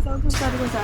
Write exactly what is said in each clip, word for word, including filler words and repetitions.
Sa w konsa, konsa.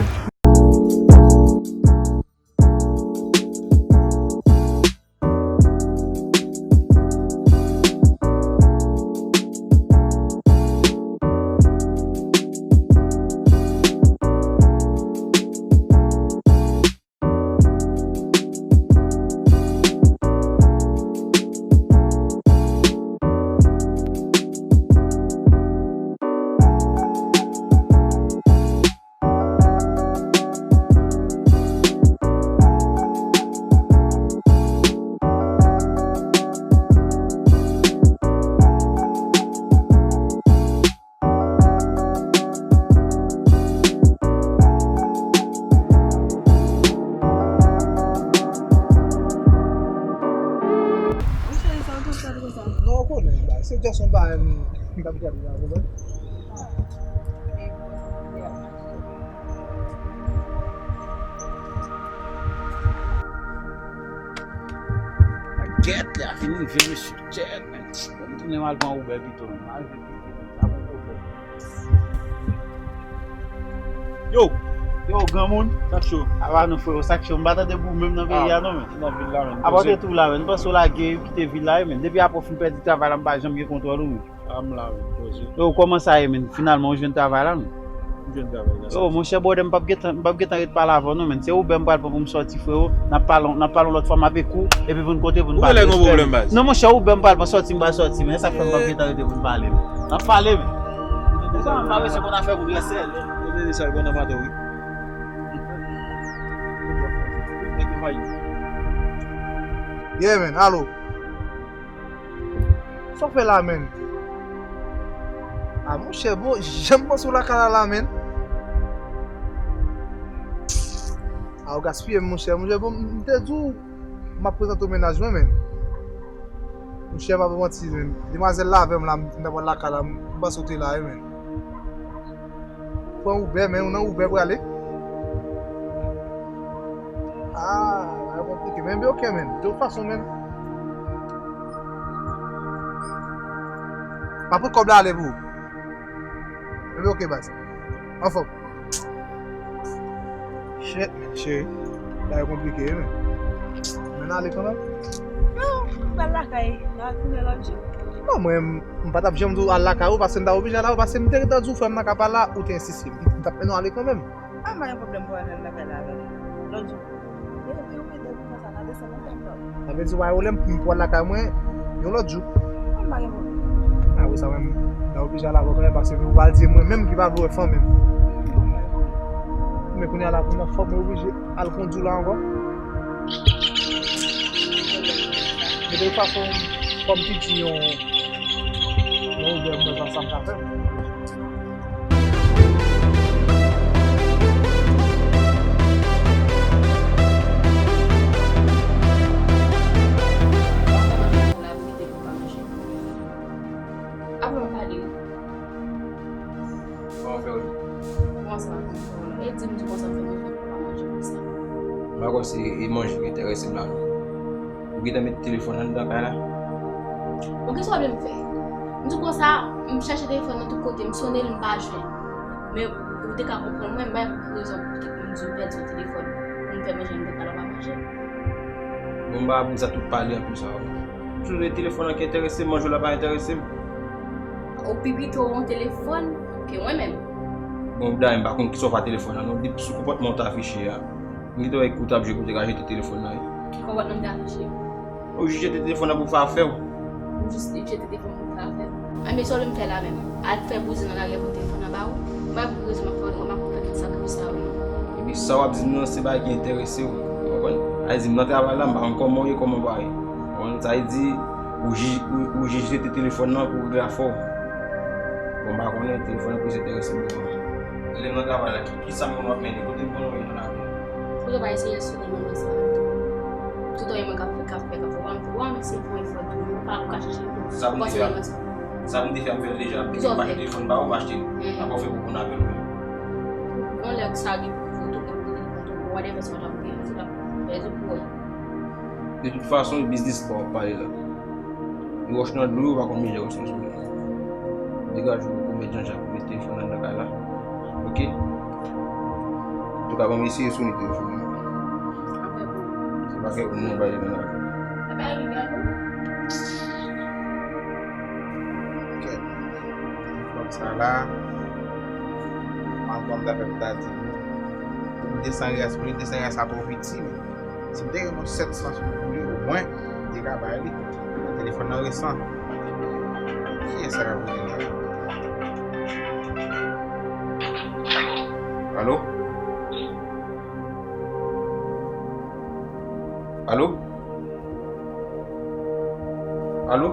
Monchè, sa w konsa, konsa. Non, ou konnen, baz. Se just yon bagay m, m t ap gade la, ou konprann? Gèt, lè a fin rive, mesye. Gèt, men. Bon, m tounen m al pran Uber pito, men. M al jwenn pito, men. Sa pa pwoblèm. Yo! Yo, granmoun. Sa k cho? Ava nou, frero. Sa k cho? M pa tande pou ou menm nan peyi a, non, men. Nan vil la, men. Apa w te tou la, men. M panse w lage, kite vil la, men. Depi apre w fin pèdi travay la, m pa janm gen kontwòl ou, men. A, m la, wi, poze. Yo, kòman sa ye, men? Finalman, ou jwenn travay la, men? M jwenn travay la. Yo, monchè, brother, m p ap gentan, m p ap gentan ret pale avè w, non, men. Se Uber m pral pran pou m sòti, frero. N ap pale, n ap pale yon lòt fwa, m avèk ou, epi pou n konte, pou n pale. Ou genlè gen pwoblèm, baz? Non, monchè, Uber m pral pran sòti, m pral sòti, men. E sa k fè m p ap gentan rete pou n pale, men. N ap pale, men. Ou pa, m pa bezwen konn afè moun, rèsèl. Ou te di sa, l konn anmado, wi. Nèg yo fayi. Yeah, man, alo. Sa w fè la, menn? A, monchè, bon, jan m panse w lakay la, la, menn. A, w gaspiye m, monchè. Monchè, bon, m te di w, m ap prezante w mennaj mwen, menn. Monchè, m ap manti, menn. Demwazèl la avè m la, m t ap pral lakay la, m panse w te la, wi, menn. Pran Uber, men ou nan Uber prale? Ah, bagay konplike. Men, men, ok, men. De tout fason, men. M ap pran kòb la ale pou ou. Men, men, ok, baz. Anfòm. Shit, men, cheri. Bagay konplike, men. Men ale kanmenm. Non, m pral lakay. N a tounen lòt jou. Non, mwen, m, m pa t ap janm di w al lakay ou, paske m ta oblije al la, paske m te gentan di w frè m nan ka pa la, ou te ensiste. M, m t ap mennen w ale kanmenm. Ah, m pa gen pwoblèm pou al lakay la avè w. Lòt jou. E, e, ou mete pou konsa, n a desann nan tanm nan. Sa vle di, w pa gen pwoblèm, m pou al lakay mwen, yon lòt jou. Ah, m pa gen pwoblèm. Ah, wi, sa mwen, m ta oblije al avè w kanmenm, paske ou pral di mwen menm ki pa vle wè fanmi m. Men kounye a la, kounye a, fòk mwen oblije al kondi w la ankò. Men de tout fason, kòm piti yon, yon odè, mwen pa sa m ka fè. Apre w pale. Kòman w fè w ye? Kòman sa va, kòman w fè w la? E di m di konsa m fè manje, m pa manje konsa. M pa kwè se e manje ki enterese m la non. Ou gentan met telefòn anndan kay la? Bon, kisa w vle m fè? M di konsa, m chèche telefòn nan tout kote, m sone l, m pa jwenn. Men ou te ka konprann mwen, m pa gen rezon pou m di w pèdi yon telefòn pou m fè manje anndan kay la, w pa manje. Bon, m pa pou sa tout pale anpil sa. Toujou se telefòn nan ki enterese m, manje w la pa enterese m. Ou pi pito yon telefòn ke mwen menm. Bon, dayè, m pa konn kisa w fè a telefòn nan non. Depi sou konpòtman w t afiche a, m gentan wè ki kote w ap jwe pou w te ka jete telefòn nan, wi. Ki konpòtman m te afiche? Ou jis jete telefòn nan pou fè afè w. M jis jete telefòn pou fè afè m. Enben, sa w vle m fè la menm? Al fè bouzin nan lari a pou telefòn nan ba ou? M pa konn rezon m ap fè, m ap fè tout sakrifis sa yo non. Epi sa w ap di m nan, se bagay ki enterese w. Ou konprann? Sa vle di m nan travay la, m pa konn kòman w ye, kòman w pa ye. Ou konprann? Sa vle di, ou jij, ou, ou jij jete telefòn nan pou regle afè w. Bon, m pa konnen, telefòn nan plis enterese m ke mwen. Lè m nan travay la, ki, ki sa m konn w ap mennen? Kote m konn w ye nan lavi a? Poukisa w pa eseye sou li menm nan sa tou? Tout an e mwen k ap fè, k ap fè, k ap fè. Ou pa m, ou pa m se pou efò tou. Ou pa, ou ka chèche tou. Sa pou m te fè? Sa pou m te fè, m fè l deja. M te mache telefòn ba ou, m achte l. Apa w fè pou konn avè l ou menm? Yon lè sa rive pou ou tou, pou telefòn tou, whatever sa w t ap gen, se t ap pèdi pou wè. De tout fason, biznis pa w ap pale la. Yon wòch nan dlo, yo pa konn mizè wòch nan soulye. Degaje w pou mèt Jan Jak pou met telefòn nan nan kay la. Oke? Ou ta ban m eseye sone telefòn nan. Se pa kèk moun non, bay nan la. Kòm sa la, m ap konn ta fè m ta di, pou m desann rès, pou m desann rès sa twò piti, men si m te gen yon sèt san sou li, omwen, m te ka bay li. Telefòn nan resan. Kiyès sa k ap rele la? Alo? Alo? Alo?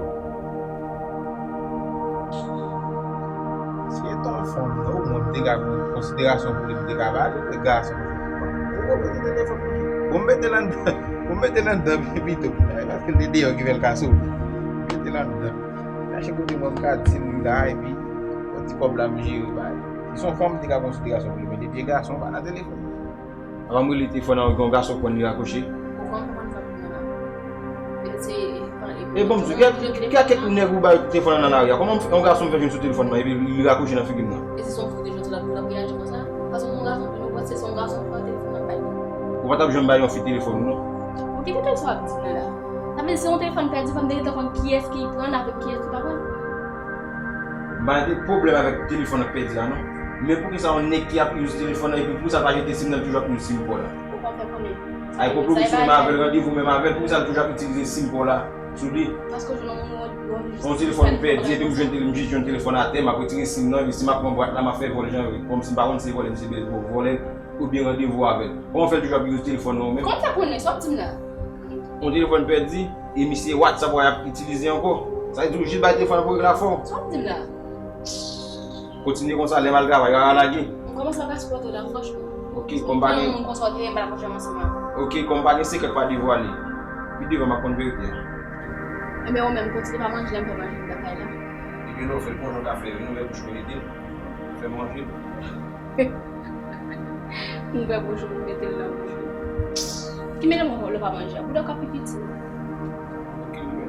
Si e te yon fanm, non, mwen, m te ka gen konsiderasyon pou li, m te ka ba li, men gason. Ou konprann telefòn mwen? Bon, m mete l anndan, bon, m mete l anndan pito, paske l te deyò ki fè l ka sove. M mete l anndan. Chache kote mwen, m ka di l la, epi yon ti kòb la, m jere ba li. Si se yon fanm, m te ka konsiderasyon pou li, men depi e gason, pa nan telefòn. Avan m rele telefòn nan, yon gason pran li rakwoche. Ou konn kòman sa pou mwen la? E se, e, e bon, m di, gen, gen kèk nèg ou bay telefòn nan nan lari a. Kòman yon gason m fè jwenn sou telefòn mwen, epi li rakwoche nan figi m nan? E si se yon fi te jwenn sou la, pou l ap reyaji konsa? Paske yon gason, pou nou wè, se yon gason ki pran telefòn nan bay li. Ou pa t ap janm bay yon fi telefòn ou, non? Ou kite tèt sa w ap di mwen la. Sa vle di, se yon telefòn pèdi, fò m te gentan konn kiyès ki pran l avèk kiyès ki pa pran l. M pa gen pwoblèm avèk telefòn k pèdi a, non. Men poukisa yon nèg ki ap use telefòn nan, epi poukisa l pa jete sim nan, l toujou ap use sim pa w la? Ou pa fè konnen. Ay, pwoblèm ou sou menm avè l, randevou menm avè l, poukisa l toujou ap itilize sim pa w la sou li? Paske w jwenn yon moun, yon telefòn pèdi, epi m jwenn tele-, m jis jwenn telefòn atè, m ap retire sim nan, epi si m ap pran bwat la, m ap fè vòl jan, kòmsi m pa konn si se vòlè, misye vle vòlè, oubyen randevou avè l. Kòman w fè l toujou ap use telefòn nan ou menm? Kòman w fè konnen sa w ap di m la? Yon telefòn pèdi, e misye WhatsApp w ap itilize ankò. Sa vle di w jis bay telefòn nan pou regle afè w. Sa w ap di m la? Kontinye konsa, lè m al travay, rara lage. M kòmanse ap sipòte w la, franchman. Ok, kòm pa gen. Yon moun konsa w te renmen al kontre ansanm avè w. Ok, kòm pa gen sekrè pa devwale. Pi devan m ap konn verite a. Ebyen, ou menm, kontinye pa manje, lè m fè manje lakay la. Ebyen, lè w fè l, konn jan w ka fè, yon lè bouch mwen ede l, fè manje. M ouvè bouch ou pou mete l nan bouch ou. Ki mele mwen lè w pa manje a? Bouda w ka pi piti. Ok, wi.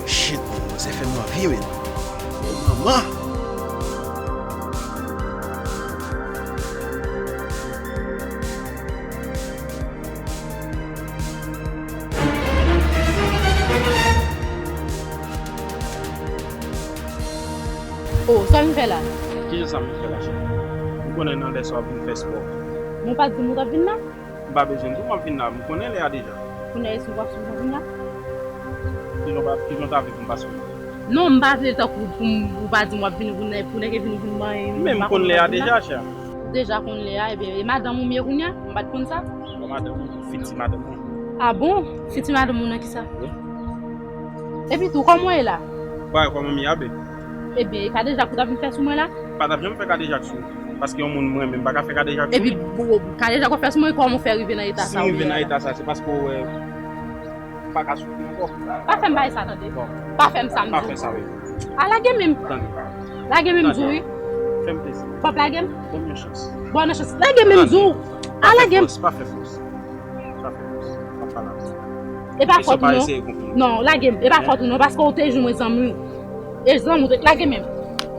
Shit, man, se fè m anvi, men. O manman! Oh, sa w vin fè la? Kijan sa m vin fè la, cheri? M konnen nan lè sa w ap vin fè spò. Men w pa t di m ou t ap vin la? M pa bezwen di w m ap vin la, m konnen lè a deja. Kounye a, èske w ap sou vin la? Kijan w pa, kijan w ta vle pou m pa sou? Non, m pa vle tankou pou m, ou pa di m w ap vin, pou nèg, pou nèg vin, vin manyen. Men m konn lè a deja, chè. Ou deja konn lè a, ebyen, e madanm ou m ye kounye a? M pa t konn sa. Bon, madanm ou, fiti madanm ou. Ah bon? Fiti madanm ou nan kisa? Wi. Epi tou, kòman w ye la? Bagay kòman m ye a, be? Ebyen, e kadejak ou t ap vin fè sou mwen la? Pa t ap janm fè kadejak sou ou. Paske yon moun m renmen, m pa ka fè kadejak sou li. Epi, kadejak w ap fè sou mwen, kòman w fè rive nan eta sa w ye a la? Si m rive nan eta sa, se paske w wè, m pa ka soufri ankò. Pa fè m bagay sa, tande. Bon. Pa fè m sa, m di w. Pa fè sa, wi. A, lage men m. Tande. Lage men m, m di w, wi. Fè m plezi. W ap lage m? Ban m yon chans. Ban m yon chans. Lage men m, m di w. A, lage m. Pa fè fòs, pa fè fòs. Pa fè fòs. M ap pale avè w. E pa fòt ou non. Non, lage m. E pa fòt ou non, paske w te jwenn mwen zanmi w. E zanmi w te lage men m.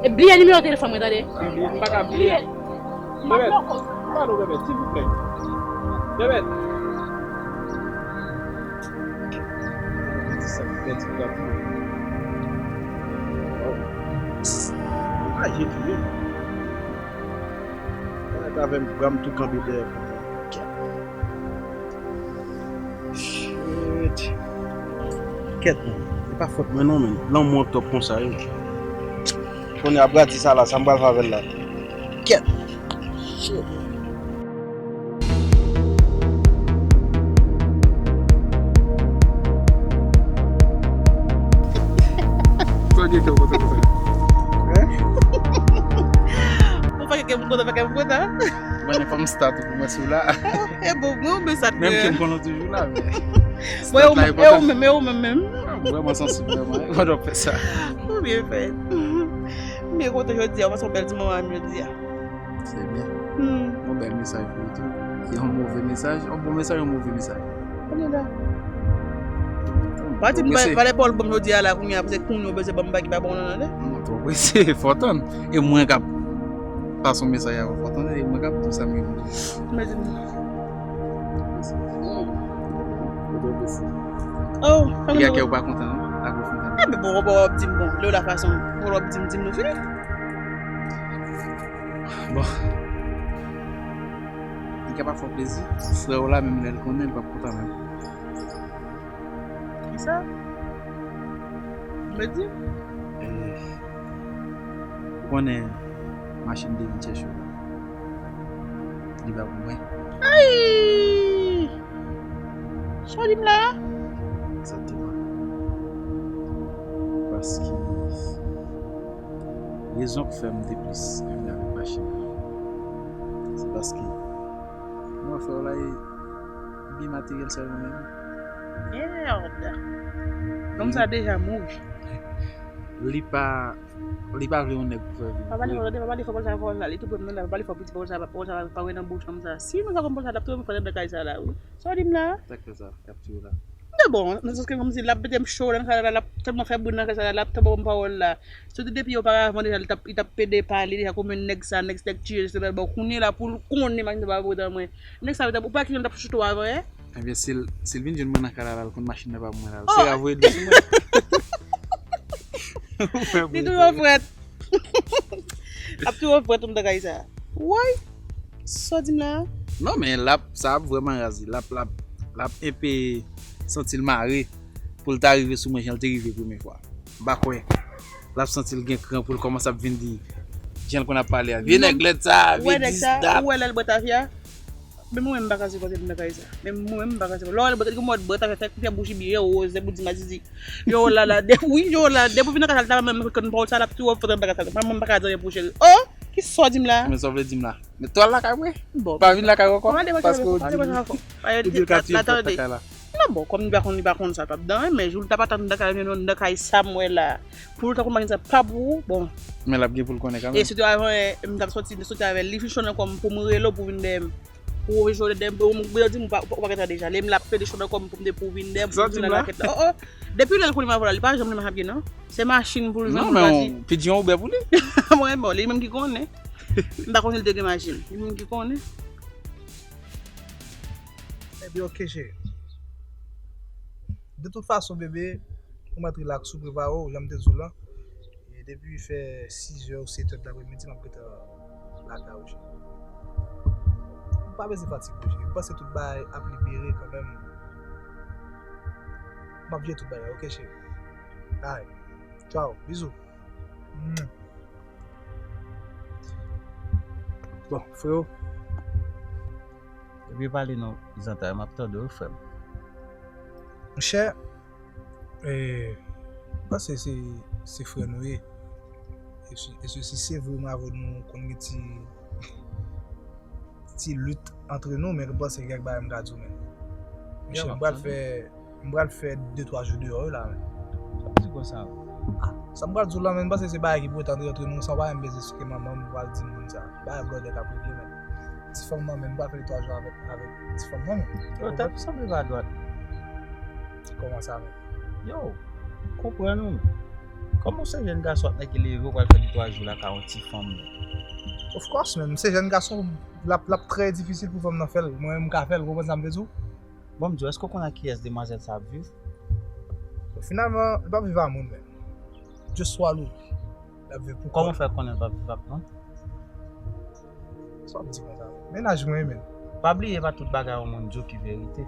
E bliye nimewo telefòn mwen, tande. M pa ka bliye. M ap lòk ou. M pale w, Bèbèt, silvouplè. Bèbèt. Sa ki pèdi gad mwen. Aje tou wi. Gade avè m, bra m tou kanpe dèyè. Shit. Kèt, men. E pa fòt mwen non, men. Lanmou an twòp konsa, wi. Kounye a, Brad di sa la, sa m pral fè avè l la. Kèt. Shit. Sa gen kè w kontan konsa? Hein? Ou fè kè m kontan, fè kè m kontan. Mwen, fòm stat pou mwen sou la. E bon, mwen, ou men sa. Menm ke m konnen toujou la, men. Mwen, ou menm, e ou menm, e ou menm, menm. Ah, m vrèman sansib, vrèman. Mwen dwe fè sa. Ou byen fèt. M byen kontan jodi a, ou pase yon bèl ti moman menm jodi a. Se byen. Hmm. Yon bèl mesaj pou ou tou. Yon move mesaj, yon bon mesaj, yon move mesaj. Kounye la. Pa di m valè pawòl bon jodi a la, kounye a, se kounye ou bezwen ban m bagay ki pa bon nan, tande? Mwen twò prese, fò tann. E mwen k ap pase yon mesaj avè w, fò tann, e mwen k ap di w sa m gen pou m di. Mèsi. Oh, sa gen kè ou pa kontan, non? Ak ou kontan. Ah, men bon, w ap di m, bon, lè w la fason, w ap di m, di m nou fini. Bon. Li ka pa fè w plezi. Frè w la, menm lè l konnen, l p ap kontan menm. Kisa? Ou vle di? Eh, ou konnen machin de vin chèche w la. Li pa pou mwen. Ay! Sa w di m la? Egzakteman. Paske rezon k fè m te plis renmen avèk machin nan, se paske mwen frè w la e byen materyèl sèlman menm. Merde! Nonm sa deja mouri. Li pa, li pa vle yon nèg pou fè vre. Papa li fò, tande, papa li fò pawòl sa, pawòl sa. Li tou premye la, papa li fò piti pawòl sa, pawòl sa pa ret nan bouch nonm sa. Si nonm sa konn pawòl sa, l ap tou fè nan kay sa la, wi. Sa w di m la? Sa k fè sa, k ap tou la. Men bon, nan sans ke kòmsi l ap mete m cho nan kay la, l ap tèlman fè bri nan kay sa la, l ap tèlman ban m pawòl la. Soti depi oparavan deja, li t ap, li t ap pede pale deja kòm nèg sa, nèg sa, nèg tiye, se bèl. Bon, kounye la pou l konnen machin sa pa pou tan mwen. Nèg sa, ou pa ki jan l t ap choute w avan, en? Ebyen, si l, si l vin jwenn mwen nan kay la, l al konn machin nan pa pou mwen la. Se la voye dlo sou mwen. Li toujou frèt. Ap toujou frèt, m nan kay sa. Woy! Sa w di m la? Non, men l ap, sa ap vrèman raz li. L ap, l ap, l ap enpe santi l mare pou l ta rive sou mwen jan l te rive premye fwa. M pa kwè. L ap santi l gen kran pou l kòmanse ap vin di jan l konn ap pale a. Vye nèg lèd sa, vye dis dat. Ou wè lè l bwè tafya? Men mwen menm m pa ka sipòte l nan kay sa. Men mwen menm m pa ka sipòte. Lè w wè l bwè, gen mòd bwè tafya, fè koupye bouch li byen woz, se pou di m a Didi. Yo la la, de, wi, yo la, depi w vin nan kay sa, l ta menm konn pawòl sa, l ap tou fè bagay sa. Mwen menm m pa ka di anyen pou cheri. Oh! Kisa w di m la? Men sa w vle di m la? Men twal lakay mwen. Bon, pa vin lakay ankò. Paske ou di, ou di l ka touye frèt lakay la. Non, bon, kòm li pa konn, li pa konn sa, l p ap dan, men jou l t ap atann nan kay, nan kay sa m wè la. Pou l ta konn bagay sa, pa pou ou, bon. Men l ap gen pou l konnen kanmenm. E sitou avan, eh, m t ap soti, soti avè l, li fin cho nan kò m pou m rele w pou vin dèyè m. Ou vin cho dèyè m, ou, ou di m ou pa, ou pa gentan deja. Lè m l ap pede cho nan kò m pou m de pou vin dèyè m, pou m vin nan rakèt la. Oh, oh. Depi lè l konnen m avè l, li pa janm renmen avè m non. Se machin pou l jwenn, pou l pase. Non, men yon pijan oubè pou li. Mwen, bon, li menm ki konnen. M pa konnen l te gen machin. Li menm ki konnen. Ebyen, oke, cheri. De tout fason, bebe, ou mèt rilaks ou, prepare w, jan m te di w lan. E depi fè sizè ou setè dapremidi, m ap gentan lakay ou, cheri. Ou pa bezwen fatige, cheri. M panse tout bagay ap libere kanmenm. M ap jere tout bagay, oke, cheri? Alright. Tchao. Bizou. Mwah. Bon, freo. Ebyen, pale non, zantray, m ap tande w, frè m. Monchè, eh, m panse se, se frè nou ye. E si, e si, si se vre, mwen avè w nou konn gen ti, ti lit antre nou, men m panse gen kèk bagay m ka di w, men. Monchè, m pral fè, m pral fè de twa jou deyò wi la, men. Sa w di konsa? Ah, sa m pral di w la, men, m panse se bagay ki pou ret antre, antre nou, sa w pa menm bezwen eksplike manman m, m pral di moun sa. Bagay blòdè k ap regle, men. Ti fanm nan, men, m pral fè de twa jou avèk, avèk ti fanm nan, men. Yo, tèt ou sanble pa dwat. Kòman sa, men? Yo, konprann ou. Kòman w se jèn gason ak nèg ki leve, w pral fè de twa jou lakay yon ti fanm, men? Of course, men, m se jèn gason, l ap, l ap trè difisil pou fanm nan fè l. Mwen menm m ka fè l, ou konprann sa m vle di w? Bon, m di w, èske w konn ak kiyès demwazèl sa ap viv? Bon, finalman, li p ap viv a moun, men. Just swallow li. L ap viv pou kò l. Kòman w fè konnen l p ap viv ak moun? Sa w ap di konsa? Mennaj mwen, men. Pa bliye, pa tout bagay yon moun di w ki verite.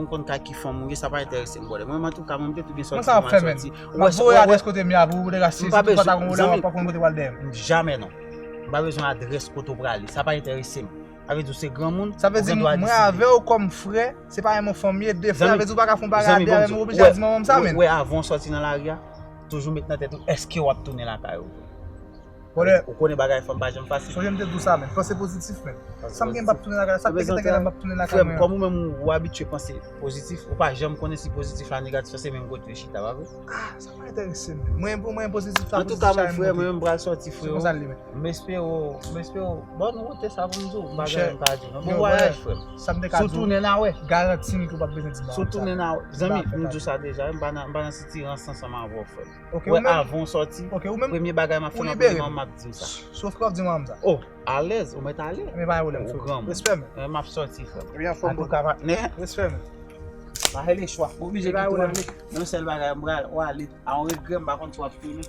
pou m konn ka ki fanm ou ye, sa pa enterese m, brother. Mwen, antouka, mwen, m te tou byen sòti, mwen sòti. M ap voye adrès kote m ye a pou ou, si tou pa ta gon pwoblèm, w ap konn kote w al dèyè m. Jamè non. M pa bezwen adrès kote w prale. Sa pa enterese m. Sa vle di w se granmoun, ou gen dwa deside. Sa vle di mwen avè w kòm frè, se pa menm yon fanm ye, de frè, sa vle di w pa ka fè yon bagay a de avè m, ou oblije al di manman m sa, menn. Wè, avan w sòti nan lari a, toujou met nan tèt ou, èske w ap tounen lakay ou vre? Ou konnen bagay fanm pa janm fasil. Sonje m te di w sa, menn. Panse pozitif, menn. Sa m gen, m p ap tounen lakay la. Sa k te gentan gentan, m p ap tounen lakay mwen an. Kòm ou menm ou abitye panse pozitif, ou pa janm konnen si pozitif la negatif la, se menm kote yo chita, pa vre? Ah, sa pa enterese m. Mwen, pou mwen, pozitif la, antouka, mon frè, mwen menm m pral sòti, freo. Se konsa l ye, menn. M espere w, m espere w bòn wout, e sa pou m di w, m pa gen anyen m ka di w non. Bon vwayaj, frè m. Si w tounen, n a wè. Garanti m ke w p ap bezwen di m sa. Si w tounen, n a wè. Zanmi, m di w sa deja, m pa nan, m pa nan sitirans ansanm avè w, frè m. Wè, avan w sòti, premye bagay m ap fè nan premye moman, m ap di w sa. Sof ke w ap di manman m sa. Oh, alèz, ou mèt ale. Men pa gen pwoblèm, frè m. Ou granmoun. Respè, men. Mwen, m ap sòti, frè m. Ebyen, fò m. Antouka, patnè. Respè, men. Pa rele chwa. Ou oblije kite w ale. Yon sèl bagay, m pral, w ale. A yon regrè, m pa konn si w ap tounen.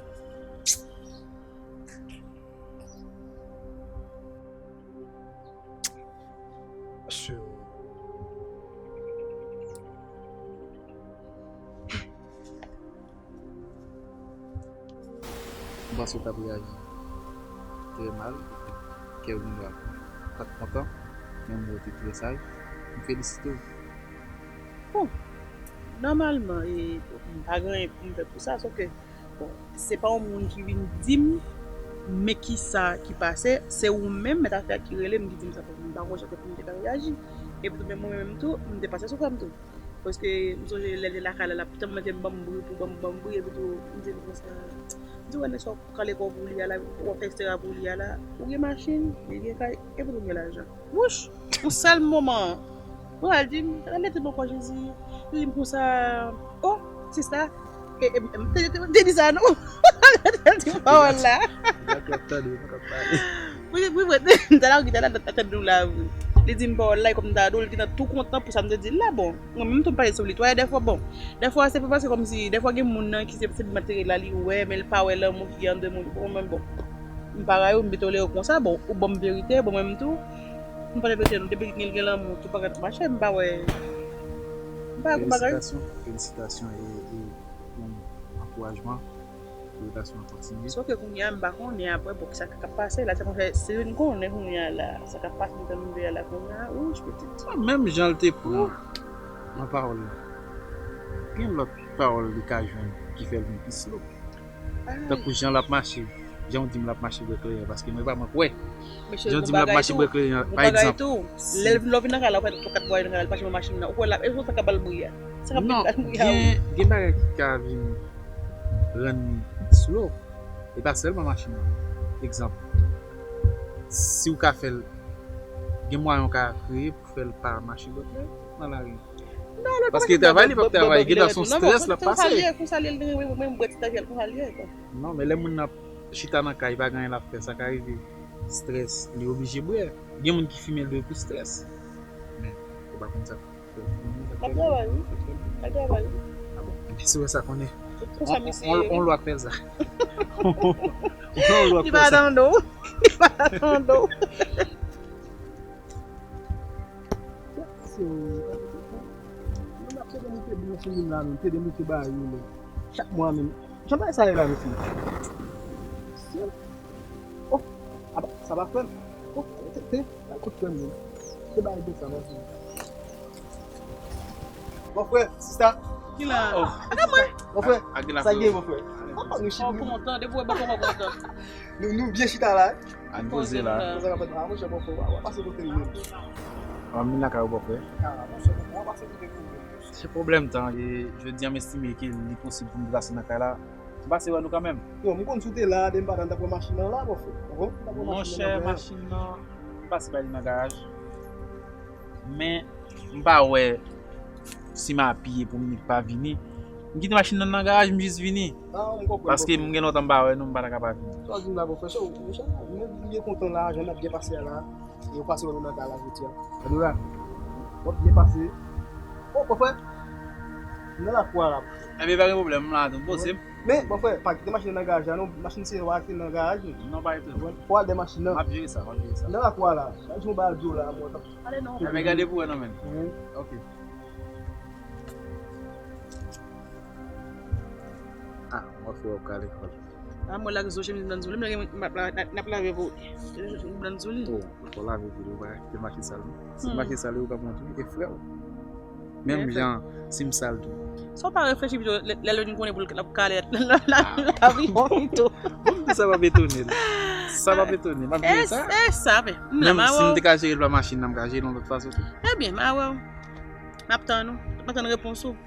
Sure. M panse w t ap reyaji trè mal, kè w gen dwa pa t kontan, men m wè w te trè saj. M felisite w. Bon, nòmalman, e, m pa gen anyen pou m fè pou sa, sòf ke, bon, se pa yon moun ki vin di m Men kisa ki pase, se ou menm mèt afè a ki rele m, ki di m sa, paske m pa konn jan pou m te ka reyaji. Epi tou, menm mwen menm tou, m te pase sou frè m tou. Paske m sonje lè l te lakay la, l ap tèlman te ban m bri pou ban m, ban m bri, epi tou, m di l konsa, m di, "Wè, nèg sa w ap kale kò w pou li a la, w ap fè et cetera pou li a la, ou gen machin, li gen kay, epi tou gen lajan." Wouch! Yon sèl moman, mwen al di m, "Rale tèt mwen ankò, Jezi." Li di m konsa, "O, sista, e, e, e, te, te, te di sa non." Te di pawòl la. Li pa t ap tande, li pa t ap pale. Wi, wi, wi, m ta la, m ta la, tande w la, wi. Li di m pawòl la, e kòm m ta di w, li gentan tou kontan pou sa m te di l la, bon. Mwen menm tou m pale sou li, twa, e dèfwa, bon. Dèfwa, se pa paske kòmsi, dèfwa gen moun nan ki se, se materyèl la li wè, men l pa wè lanmou ki anndan moun. Bon, men bon. M pa rayi w, m byen tolere w konsa, bon, ou ban m verite, bon, mwen menm tou, m pa t ap rete non, depi gen, gen lanmou, tout bagay ap mache, m pa wè, m pa wè gon bagay. Felisitasyon, felisitasyon e, e bon ankourajman pou relasyon an kontinye. Sof ke kounye a, m pa konnen apre, bon, sa k ap pase la, se konsa, si m konnen kounye a la, sa k ap pase nan tèt mwen la kounye a, wouch, pitit. Sa menm jan l te pran nan pawòl la. Gen lòt pawòl li ka jwenn ki fè l vin pi slow. Tankou jan l ap mache, jan w di m l ap mache bwè kleren, paske mwen pa mank wè. Jan w di m l ap mache bwè kleren an, pa egzanp. Lè l vin nan kay la, ou fè kat bway nan kay la, l pa janm machin nan. Ou kwè l ap, e sa k ap ba l bri a? Sa k ap ba l bri a? Non, gen, gen bagay ki ka vin rann li slow. E pa sèlman machin nan. Egzanp, si w ka fè l, gen mwayen w ka kreye pou fè l pa mache bwè kleren nan lari. Paske travay li p ap travay, gen dwa se yon strès l ap pase. Non, men lè moun nan chita nan kay, pa gen anyen l ap fè, sa ka rive. Strès, li oblije bwè. Gen moun ki fimen l depi strès. Men, ou pa konn sa. L ap travay, wi. L ap travay, wi. Ah bon? Epi si w wè sa konnen. On lwa k fè l sa. On lwa k fè sa. Li pa tande w. Li pa tande w. Mwen ap chèche moute bouch li la, menm te demoute ba yo, menm. Chak mwa, menm. Jan bagay sa ye la, mesye? Oh, aba, sa pa frè m. Oh, te, te, al kot frè m, menm. Te bay de sa, mwen. Bon frè, sista. Ki la? Oh. Bon frè, sa gen, bon frè. Oh, nou chita. Kontan, depi w wè bò kontan. Nou, nou byen chita la. Ann poze la. Sa ka fèt la, monchè, bòfrè, w a pase kote l menm. An vin lakay ou, bòfrè. Ah, monchè, bòfrè, w a pase kote l menm. Se pwoblèm tan, e jodi a m estime ke li posib pou m deplase nan kay la. M pase wè nou kanmenm. Yo, m konn si w te la, depi m pa t la, m t ap pran machin nan la, bòfrè. Ou konprann? M t ap pran machin nan. Monchè, machin nan, m pase bay li nan garaj. Men, m pa wè si m apiye pou m pa vini. M kite machin nan nan garaj, m jis vini. Ah, m konprann, bòfrè. Paske m gen lontan m pa wè nou, m pa ta ka pa vini. Sa w di m la, bòfrè, se w, monchè, m byen kontan la, jan n ap byen pase a la. E w pase wè nou nan kay la jodi a. Adoura, w ap byen pase. Oh, bòfrè, m nan lakou a la. Enben, pa gen pwoblèm, m la tou, m poze m. Men, bòfrè, pa kite machin nan nan garaj la, non. Machin se w a kite nan garaj, non. Non, pa gen pwoblèm. Fò w al dèyè machin nan. M ap jere sa, m ap jere sa. M nan lakou a la. Lè w ba l di w la, mwen t ap Ale non. Enben, gade pou wè non, menn. Mhm. Ok. Ah, mwen fè w ka lekòl. Ah, mwen lage zo chemiz m nan sou li, m lage, m ap la-, n ap lave pou m nan sou li. Oh, fò lave pou li, ou pa kite mache sal non. Si mache sal, ou ka montre, e frè w. Menm jan, si m sal tou. Sa w pa reflechi pito, lè, lè l vin konnen pou l ap kale la, la, la, lavi yon pito. Bon, m di sa p ap etone l. Sa p ap etone l. M ap jere sa. E, e sa, men. Menm si m te ka jere l pa machin nan, m ka jere l yon lòt fason tou. Ebyen, m a wè w. M ap tann ou. M ap tann repons ou.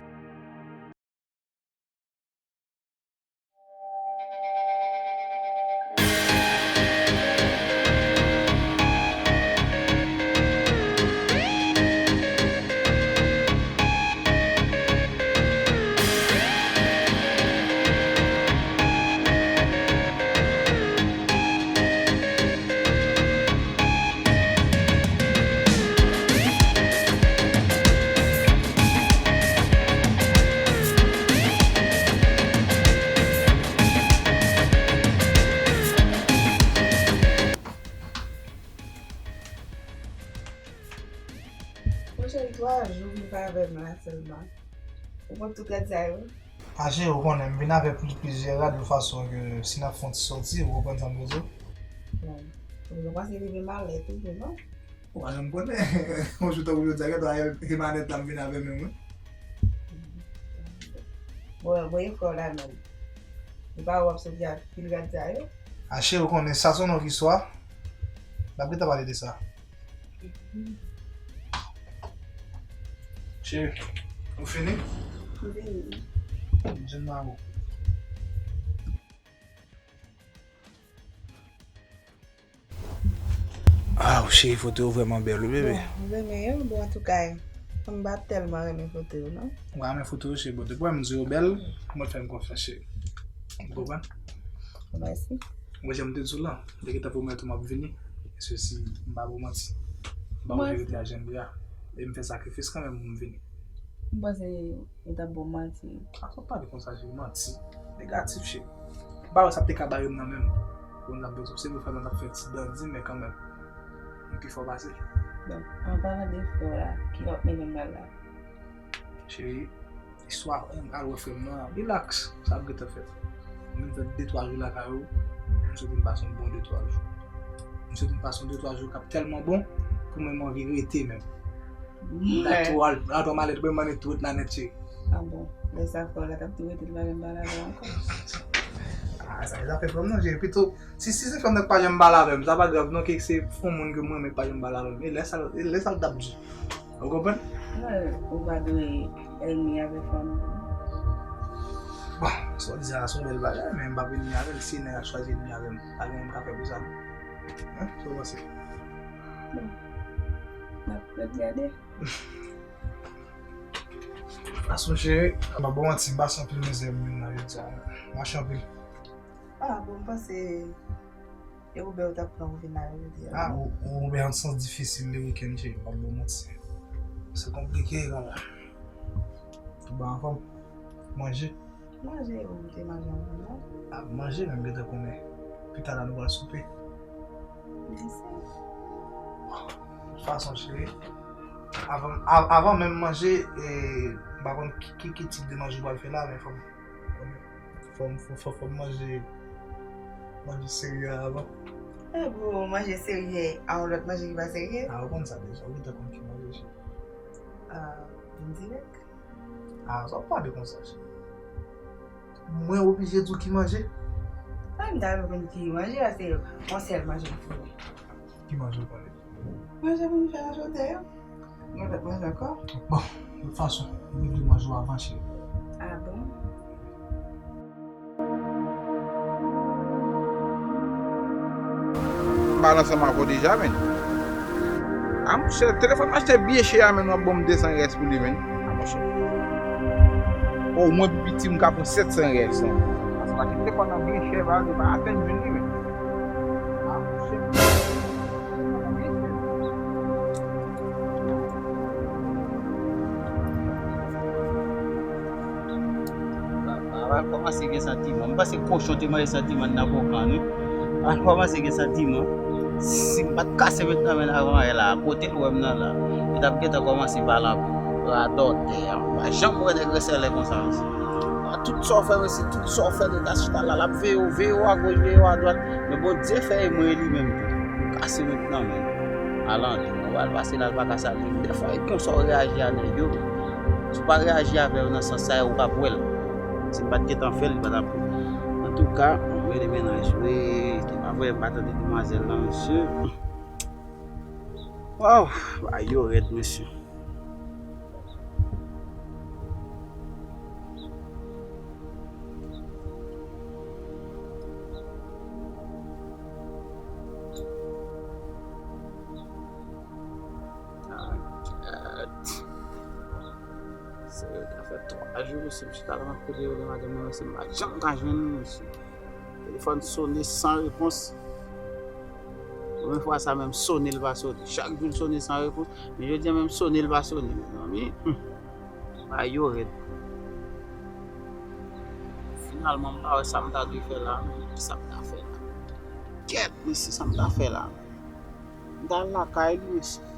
Monchè, twa jou vin pa avè m la sèlman. Ou konn tout rad sa yo? Aje, ou konnen, m vin avè pli-, plizyè rad yon fason ke si n ap fè yon ti sòti, ou konprann sa m vle di w? Bon. Ou pa panse li vin malè toujou, non? Ou pa janm konnen. Yon jou tankou jodi a, gade, e manèt la m vin avè menm, wi. Bon, voye frè w la menm. Ou pa wè w ap sòti ak pil rad sa yo? Ache, ou konnen sa se yon lòt istwa. N ap gentan pale de sa. Cheri, ou fini? M fini. Jenn mawo. Ah, cheri, foto yo vrèman bèl, wi, bebe. Bon, m renmen yo, bon, antouka, m pa tèlman renmen foto yo, non. Ou renmen foto yo, cheri, bon, depi m di yo bèl, mwen fè m konfyans, cheri. Ou konprann? Mèsi. Mwen, jan m te di w lan, m te gentan pwomèt ou m ap vini. E sesi, m pa ba w manti. M ba w verite a jan l ye a. E m fè sakrifis kanmenm pou m vini. M panse ou t ap ba w manti. A, fò w pale konsa, cheri, manti. Negatif, cheri. M pa wè sa ap te ka bare m nan menm. Bon, n ap bezwen, se vre, fè nan ap fè ti dandi, men kanmenm. M pi fò pase. Bon, an palan de frè w la, ki w ap mennen m pral la? Cheri, istwa, al wè frè m nan, relax, sa ap gentan fèt. M vin fè de twa jou lakay ou, m swete n pase yon bon de twa jou. M swete n pase yon de twa jou k ap tèlman bon, pou mwen m anvi rete menm. Mwen. Al twò, al, al twò malèt, mwen m annik tou ret la nèt, cheri. Ah bon, lè sa frè w la t ap tou rete, l pa janm pale avè w ankò. Ah, sa, sa fè frè m nan, cheri, pito, si, si se frè m nan k pa janm pale avè m, sa pa grav non, ke se yon moun ke mwen renmen k pa janm pale avè m. E lè sa, e lè sa l t ap di. Ou konprann? Non, ou pa dwe ènmi avèk fanmi. Bon, sa w di a, se yon bèl bagay, men m p ap ènmi avè l. Si nèg la chwazi ènmi avè m, pa gen anyen m ka fè pou sa, non. Hein? Sa w panse? Bon. N ap ret gade. Fason, cheri, m ap ba w manti, m pase anpil mizè pou moun nan jodi a. Mache anpil. Ah, bon, m panse E Uber ou t ap pran pou vin la jodi a? Ah, ou, ou Uber an sans difisil le weekend, cheri, m p ap ba w manti. Se konplike, kanmenm. Ou ba anfòm? Manje? Manje, ou te manje anpil, non? Ah, manje, men m gentan konnen. Pita la, nou pral soupe. Mèsi. Bon, de tout fason, cheri, avan, av-, avan menm manje, e, m pa konn ki, ki, ki tip de manje ou pral fè la, men fò m Fò m, fò, fò, fò m manje, manje serye avan. E pou manje serye, a yon lòt manje ki pa serye? A, ou konn sa deja, ou gentan konn ki manje, cheri. A, vin dirèk. A, sa w pale konsa, cheri. Mwen oblije di w ki manje? A, m ta renmen konn ki manje a, se yon sèl manje m konnen. Ki manje w konnen? Manje pou m fè nan jodi a yo. Gen lòt manje ankò? Bon, de tout fason, m te vle manje w avan, cheri. Ah bon? M pale ansanm avè w deja, men. A, monchè, telefòn m achte byen chè a, men w ap ban m de san rès pou li, men. A, monchè. O, mwen pi piti, m ka pran sèt san rès, non. Paske m achte telefòn nan byen chè, pa, pa apèn jwenn li, men. A, monchè. Papa kòmanse gen santiman. M panse kochon te manje santiman nan bokan, wi. Papa kòmanse gen santiman. Si m pa t kase met nan men l avan yè la, kote l wè m nan la, li t ap gentan kòmanse pale anpil. Radòtè a. M pa janm wè nèg resèlè konsa, mesye. A, tout sa w fè, mesye, tout sa w fè, nèg la chita la, l ap veye w, veye w agoch, veye w adwat. Men Bondye fè e mwen e li menm tou. M kase met nan men l. Al antre, mwen pral pase la, l pa ka salye m. Dèfwa, e konsa w reyaji a nèg yo. Si w pa reyaji avè yo nan sans sa yo, ou p ap wè l. Si m pa t gentan fè l, li pa t ap. Antouka, mwen rele mennaj, wi, se pa vre, m pa tande demwazèl lan, mesye. Waw, bagay yo rèd, mesye. Sa fè twa jou, mesye, m chita la, m ap koute rele madanm mwen, mesye, m pa janm ka jwenn li, mesye. Telefòn sone san repons. Premye fwa sa menm sone, l pa sone. Chak jou l sone san repons. Men jodi a menm sone, l pa sone. Mezanmi, hmm. Bagay yo rèd. Finalman, m pa wè sa m ta dwe fè la, menm. Kisa m ta fè la? Kèt, mesye, sa m ta fè la? M ta al lakay li, mesye.